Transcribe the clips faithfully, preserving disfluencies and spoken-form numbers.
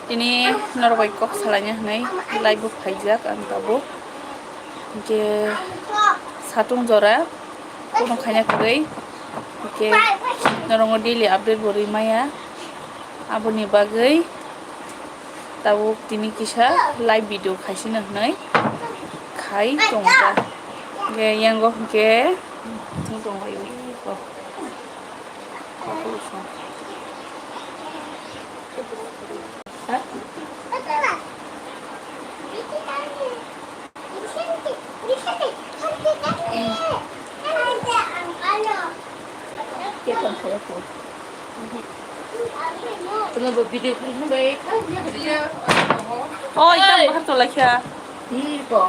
Tini norok bai kok salaina hwnwi live o phaijak ang tabuk. Hwnkhe satung jora, kunu khaina kwrwi. Hwnkhe norokno daily update bo rwi maya. Aboni bagwi tabuk tini kisa live video khaisino hwnwi khai tongkha. Hwnkhe yango hwnkhe tong bai. Oi, tam bahar tolai kha. Ni ko.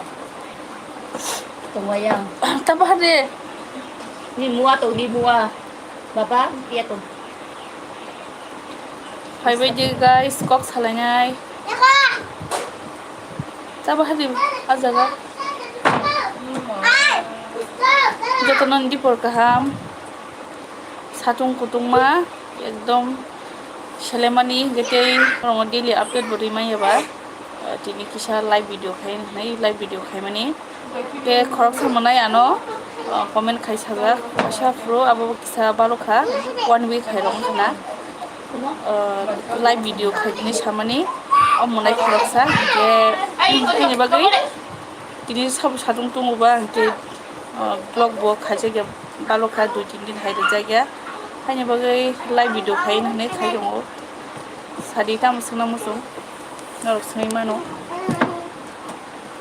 Tong wayang. Tam bahar de. Ni mua to, ni mua. Baba, iya to. Phaibai di guys, kok salainai. Chaba hadi a jaga. Jotono dipor kaham. Satung kutungma ekdom selemani hwnkhe tei norokno daily update bo rwimani eba. Tini kisa live video khai, live video khaimani. Tei khoroksa mwnai ano, uh, comment khai sajak, kaisa phuru abo kisa balokha, one week hai rok wngkha na. Uh, live video khai hwnwi samani, o mwnai khoroksa, hwnkhe, hmm, haini bagwi tini sabo satung tongo ba, hwnkhe, uh, vlog bo khaijakya balokha, dui tin din hai rijak ya, haini bagwi live video khai hwnwi khai tongo. Sadi tamo swngna muchung, norok swngwi mano.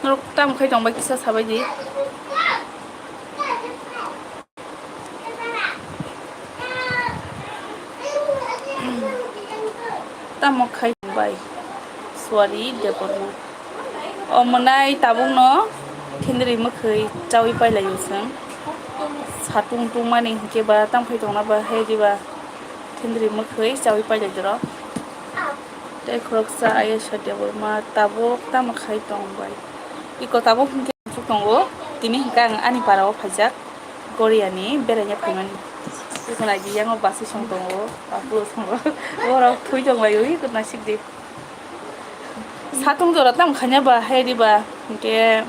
Norok tamo khai tong bai kisa sabai di. Tamo khai tong bai. Suari Debbarma. O mwnai tabuk no khendri mwkhwi chawi pai lai o chwng. Satung tungmani hwnkhe ba tamo khai tongna ba hai diba khendri mwkhwi chawi pai lai doro. Tei khoroksa Ayesha Debbarma tabuk tamo khai tong bai. Iko tabuk hwnkhe aswk tongo. Tini hwnkhe ang ani para o phaijak Korea ni beraina phaimani. Iko naidi yango basi song tongo, aphulo songo. Borok thwi tong lai ui, iko naisik di. Satung jora tamo khaina ba hai diba hwnkhe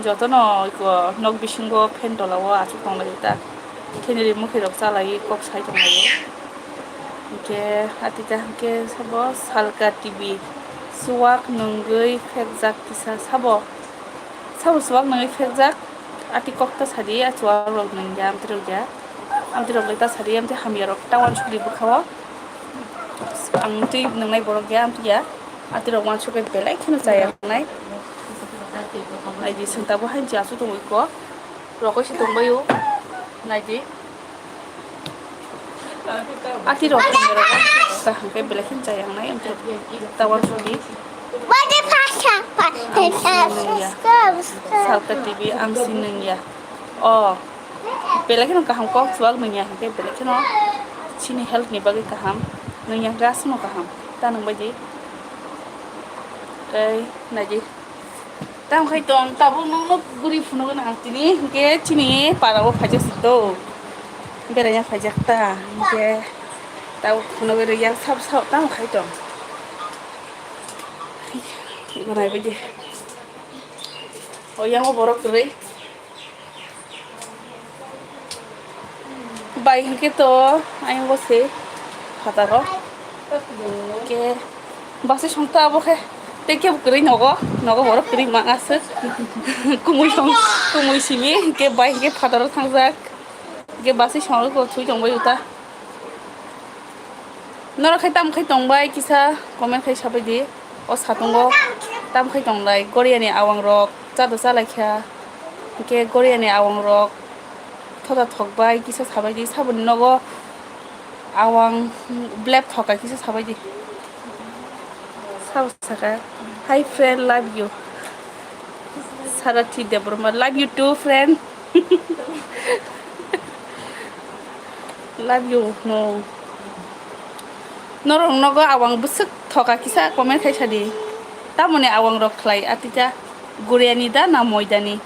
jotono iko nok bisingo fan tola o aswk tong lai ta. Kheniri mwkhwi rok cha lai kok sai tong lai o. Hwnkhe atita hwnkhe sabo Salka T V chuwak nungwi phekjak kisa sabo. Sabo chuwak nungwi phekjak, ati kok ta sadi, a chuwak rok nungya, amtwi rok ya. Amtwi rok lai ta sadi, amtwi hamya rok ta uansuk di bwkha o. Ang twi nungnai borok ya, amtwi ya. Ati rok uansuk khe belai kheno chaya nai. Naidi, sengta bo hain cha su tongwi kok. Rokoi se tongbaio. Naidi. Ati rok thangwi rok kaham khe belai kheno chaya wngnai, amtwi rok ta uansukdi. Body pasha pa. Nungya. Salka T V ang si nungya. O belai kheno kaham kok chuwak nungya hwnkhe belai kheno chini health ni bagwi kaham. Nungya hwnkhe aswkno kaham. Ta nungbaidi. Tei naidi. Tamo khai tong, tabuk nokno guri phunukgwi ang tini, hwnkhe chini para o phaijak si to. Beraina phaijak ta, hwnkhe tabuk phunukgwi rwya sabo sabo tamo khai tong. Iko naibaidi. O yango borok kwrwi. Bai hwnkhe to ayang bo se phataro. Ke basi song ta abo khe tei kebo kwrwi nogo, nogo borok kwrwi mang aswk. Kumui song, kumui simi hwnkhe bai hwnkhe phataro thangjak. Hwnkhe basi song ko thui tong bai uta. Norok khai tamo khai tong bai kisa comment khai sabai di. O satungo tamo khai tong lai Korea ni awang rok cha do cha lai kha. Hwnkhe Korea ni awang rok thota thok bai kisa sabai di. Saboni nogo awang blep thoka kisa sabai di. Sabo saka, "Hi friend, love you." Sarathi Debbarma, "Love you too, friend." Love you, no. Norok nogo awang bwswk thoka kisa comment khai sadi. Tamoni awang rok khlai atita guriani da na moidani?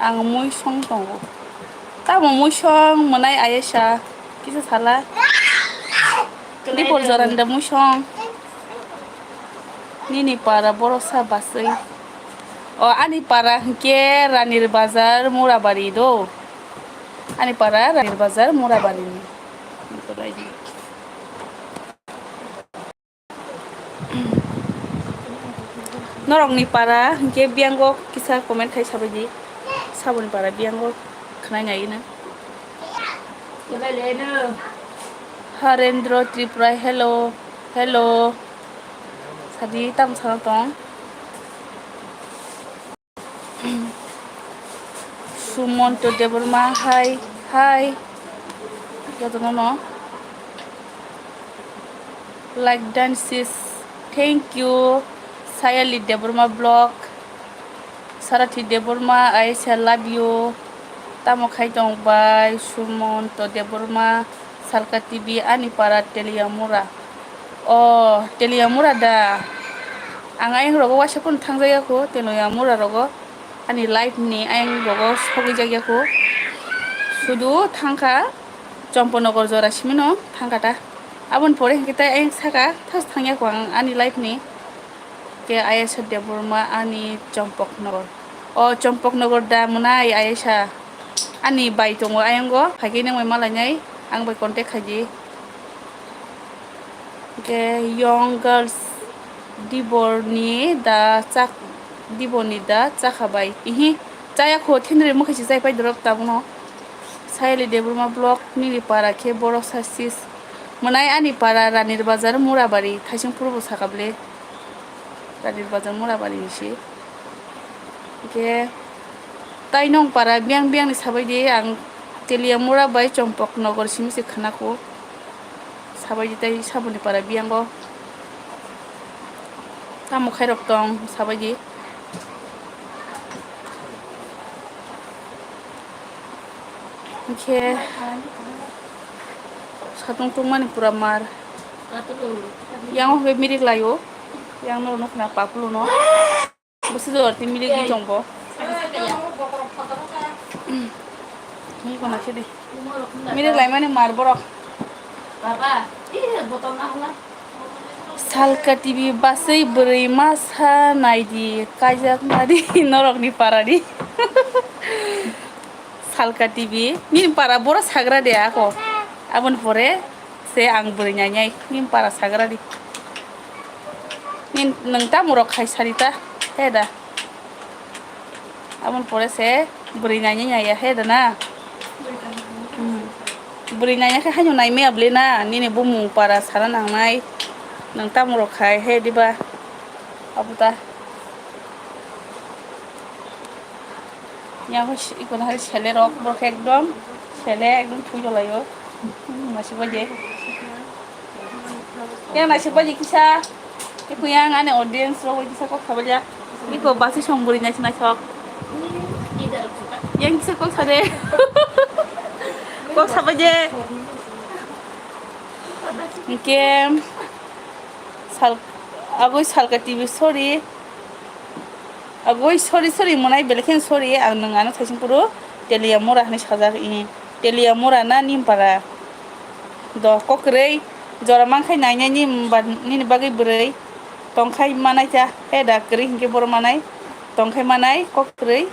Ang muisong tongo. Tamo muisong mwnai Ayesha kisa sala. Dipor jorani da muisong. Nini para borok sa baswi. O, ani para hwnkhe Ranir Bazar Murabari do. Ani para Ranir Bazar Murabari ni. Norokni para hwnkhe biyango kisa comment khai sabaidi. Saboni para biyango khwnai nai na. Harendra Tripura, hello, hello. Sadi tamo sana tong. Sumonto Debbarma, hi, hi. Jotono no. Like done, sis. Thank you. Sayali Debbarma vlog. Sarathi Debbarma, Aisha, love you. Tamo khai tong bai, Sumonto Debbarma, Salka T V, ani para Teliamura. O, Teliamura da. Ang ayang rogo waisa phano thangjak ya kho, Teliamura rogo. Ani life ni ayang rogo sogwi jak ya kho. Sudu thangkha Chomponogor jora simino thangkha ta. Aboni pore hinkhe tai ayang saka thas thang ya kho ang ani life ni. Ke Ayesha Debbarma ani Chompoknogor. O Chompoknogor da mwnai Ayesha. Ani bai tongo ayang go, phaikhe nang bai malainai, ang bai contact khaidi. Ke young girls Dibor ni da chak, Dibor ni da chakha bai. Ihi, chaya kho thinri mukhe si chai pai dorok tabuno. Sayali Debbarma vlog nini para khe borok sa sis. Mwnai ani para Ranir Bazar Murabari thaising phurubo saka ble. Ranir Bazar Murabari ni si. Hingke tai nong para biyang biyang ni sabai di ang Teliamura bai Chompok Nogor simi se khana ko. Sabai di tai saboni para biyang o. Tamo khairok tong sabai di. Hingke satung tungmani pura mar. Yang o hingke mirik laio. Yang no nukna papulu no. Bwswk jora tei milik di tong bo. Milik bo naikhe di. Milik laimani mar borok. Salka T V baswi bwrwi masa naidi, kaijak nadi norokni parani. Salka T V, nini para boro sagra de ako. Aboni pore se ang bwrwi nainai, nini para sagra di. Nin, nwng tamo rok khai sari ta, he da. Aboni pore se bwrwi nainai naiya, he da na. Hmm. Bwrwi nainai khe haino naimaya bwle na, nini bumung para sana nangnai. Nwng tamo rok khai, he diba. Abo ta. Yang ko si-, iko na hari sele rok, borok ekdom sele ekdom thui jolai o. Masuk aja. Yang nasib aja kisa. Iko yang ane audience rok kisa kok sabaja. Iko basi songburi nasi nasok. Yang kisa kok sade. Kok sabaja. Hingke sal, agoi Salka T V, sorry. Agoi, sorry, sorry, mwnai belai kheno sorry, ang nwng ano thaising phuru Teliamura hinwi sajak, i, Teliamura na Nimpara? Do, kok kwrwi, jora mankhai nainai ni, nini bagwi bwrwi tongkhai manai ta, he da, kwrwi hinkhe boro manai, tongkhai manai, kok kwrwi.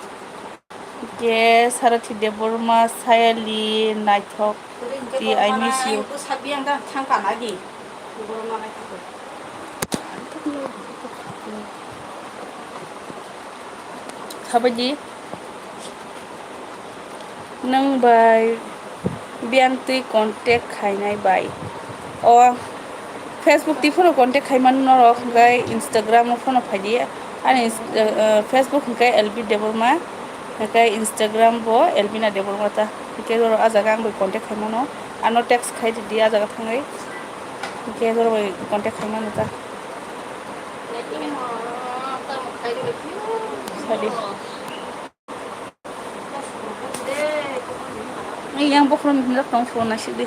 Hinkhe Sarathi Debbarma, Sayali, naithok, ti, I miss you. Sabaidi nwng bai biyang twi contact khainai bai. O Facebook twi phano contact khaimano norok, hwnkhe Instagram o phano phaidi. Ani ins-, eh, eh, Facebook hwnkhe L B Debbarma, hwnkhe Instagram bo Elvina Debbarma ta. Hwnkhe oro ah jaga ang bai contact khaimano. Ano text khai di, ah jaga thangwi. Hwnkhe oro bai contact khaimano ta. Sadi. Yang bokhorok ni hwnjak tong phone naisik di.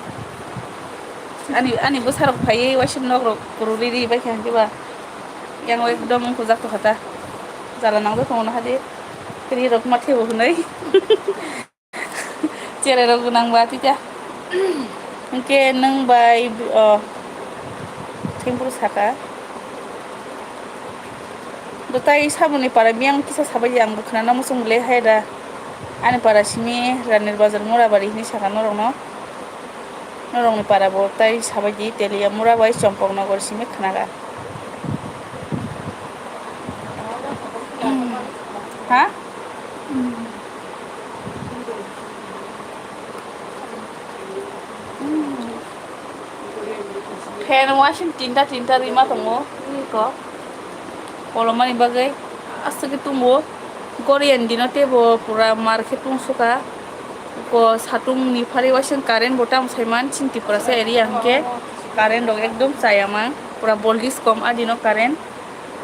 Ani, ani bwsarok phaiwi waisa nok rok kwrwrwi ri bai kha hwnkhe ba. Yang o ekdom wng kujak tongkha ta. Jala nangdo tongo naha di. Ri rok ma thebo hwnwi. Cherai rok nang ba tita. Hwnkhe nwng bai, o, thengphuru saka. Bo tai saboni para biyang kisa sabai ang bo khwnana muchung le hai da. Ani para simi Ranir Bazar Murabari hini saka norokno. Norokni para bo tai sabai di Telia Murabai Chompok Nogor simi khwnaga. Ha? Fan washing tinta tinta rima tongo. Iko. Kolomani bagwi aswk khe tongo. Korean dino teibo pura mar khe tong suka. Ko satung ni phari washing current bo tamo saiman chini Tiprasa area hwnkhe current rok ekdom chaya mang. Pura voltage kom adino current.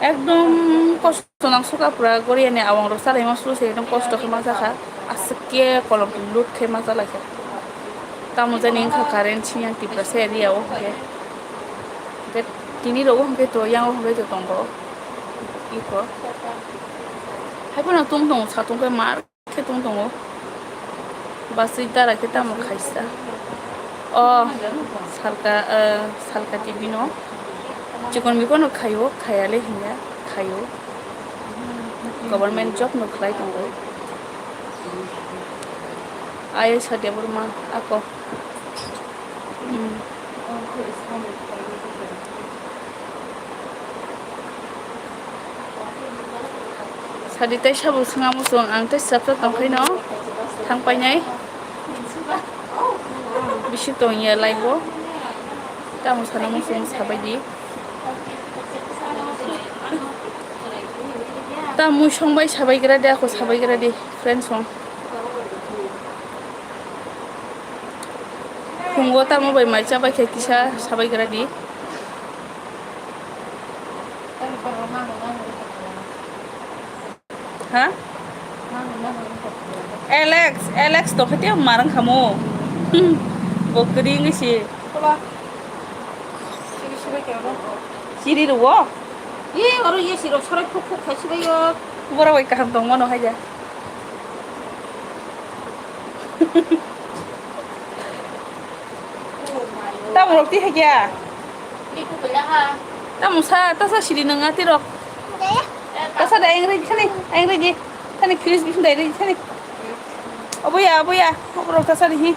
Ekdom kosto nang suka pura Korean ni awang rok chalaima suru se ekdom kosto khe ma jakha. Aswk khe kolom lut khe ma jalaikha. Tamo jani wngkha current siyang Tiprasa area o hwnkhe. Hwnkhe tini rogo hwnkhe to yang o hwnkhe to tongo. Iko. Hai phano tung tongo satung khe mar khe tung tongo. Basui dara khe tamo khaisa. O salka, eh, salka T V no chikon mikon no khaio, khayale hinya khaio. Government job no khlai tongo. Ayesha Debbarma ako. Hmm. Sadi tei sabo swnga muchung ang tei chapsa tongkhaino thang painai. Bisi tongya laibo. Tamo sana muchung sabai di. Ta mui song bai sabai gra di, ako sabai gra di, friends song. Phungo tamo bai mai cha bai khe kisa sabai gra di. Ha? Alex, Alex to khati marang khamu. Bo kri ngi si. Chiri ruwo. Ye, oro ye siro sorai phuk phuk khai sibai yo. Bora bai kaham tong mano haja. Tamo rok ti hai kya? Tamo sa, ta sa siri nang ati rok. Ta sa da engre thani, engre ji. Thani fridge bising da engre thani. Obo ya, obo ya, obo rok ta sa di hi.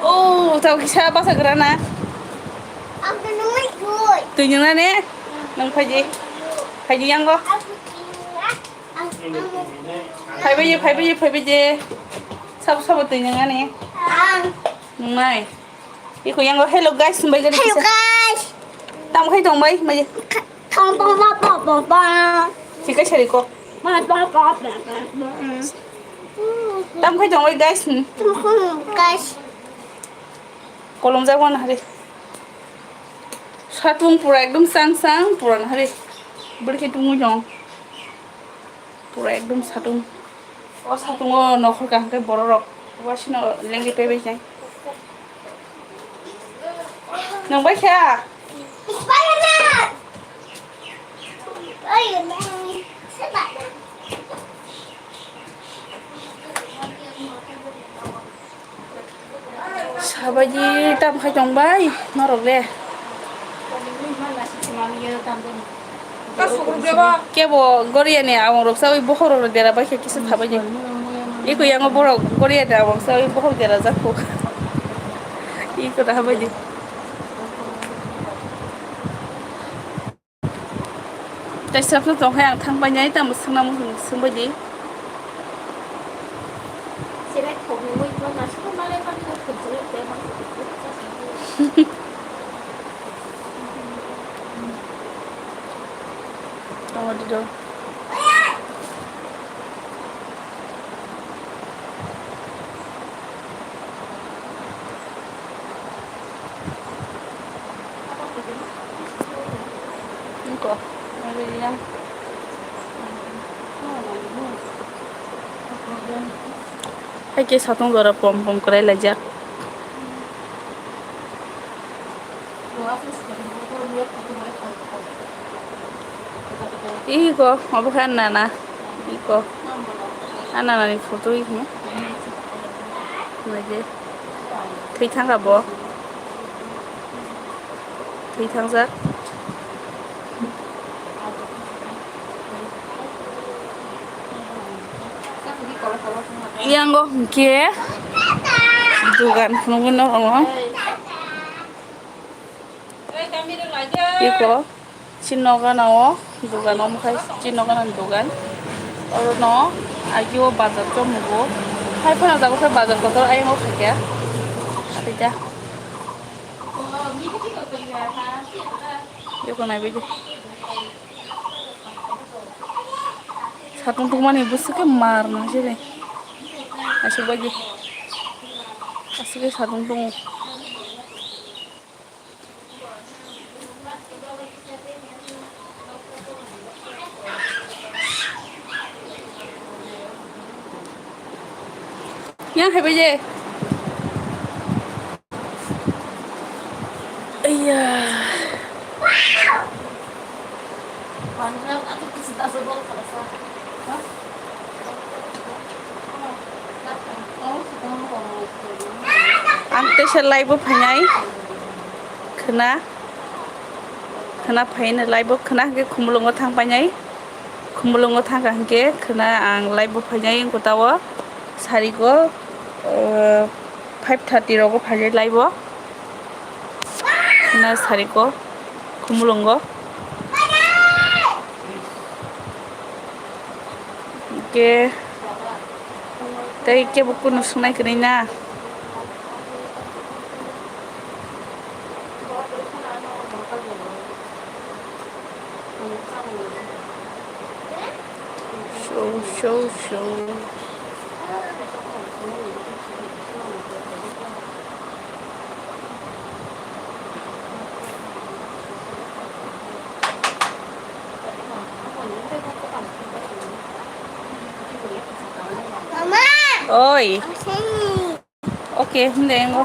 Oh, tao kisa basa gra na. Twi nang na ne? Nang phaji. Phaji yang go. Phaibai je, phaibai je, phaibai je. Sabo, sabo twi nang ani. Nungnai. Iko yango, "Hello guys," hwnbai gani kisa. Hello guys. Tam khai tong bai, mai. Tong tong ba ba ba ba. Chikai sari ko. Ba ba ba ba ba. Tam khai tong bai guys. Guys. Kolom jago na hari. Satung pura ekdom sang sang pura na hari. Beri ke tungu jong. Pura ekdom satung. O satung o nokhor kaham khe borok rok. Wasino lengri paibai jai. Nang bai kha? Sabaji tam khai tong bai norok le. Kebo Goria ni awang rok sawi bokhorok rok dera bai khe kisa thabaji. Iko yango borok Goria ni awang sawi bokhorok dera jakho. Iko da habaji. Tei sabsa tong hai ang thang pai nai tamo swngna muchung swng bai di. Tamo di do. Niko. Hai khe satung jora pom pom kwrai laijak. Iko, obo khe nana. Iko. A nana ni photo iko. Naidi. Thwi thangkha bo. Thwi thangjak. Yang go hingke dugan phunukgwi nogo. Iko chini nogo nao dugan omo khai chini nogo nang dugan. Oro no agi o bazar chomugo. Hai phano jago khe bazar kotor ayang o khaikha. Aida. Iko naibaidi. Satung tungmani bwswk khe mar nang sini. Aswk bai di. Aswk khe satung tongo. Yang hai bai je. Iya. Ang teisa live o phainai khwna, khwna phaino live o khwna hwnkhe Khumulwngo thang painai. Khumulwngo thangkha hwnkhe khwna ang live o phainai wngkha tao sari go, uh, five thirty rogo phainai live o. Khwna sari go Khumulwngo. Hwnkhe tei kebo kunu swngnai kwrwi na. Show, show, show. Oi. Okay, hindi, engo.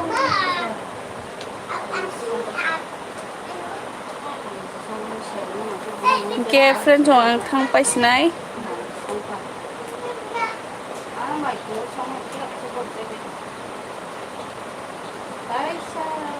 Hingke friend rok ang thang pai sinai.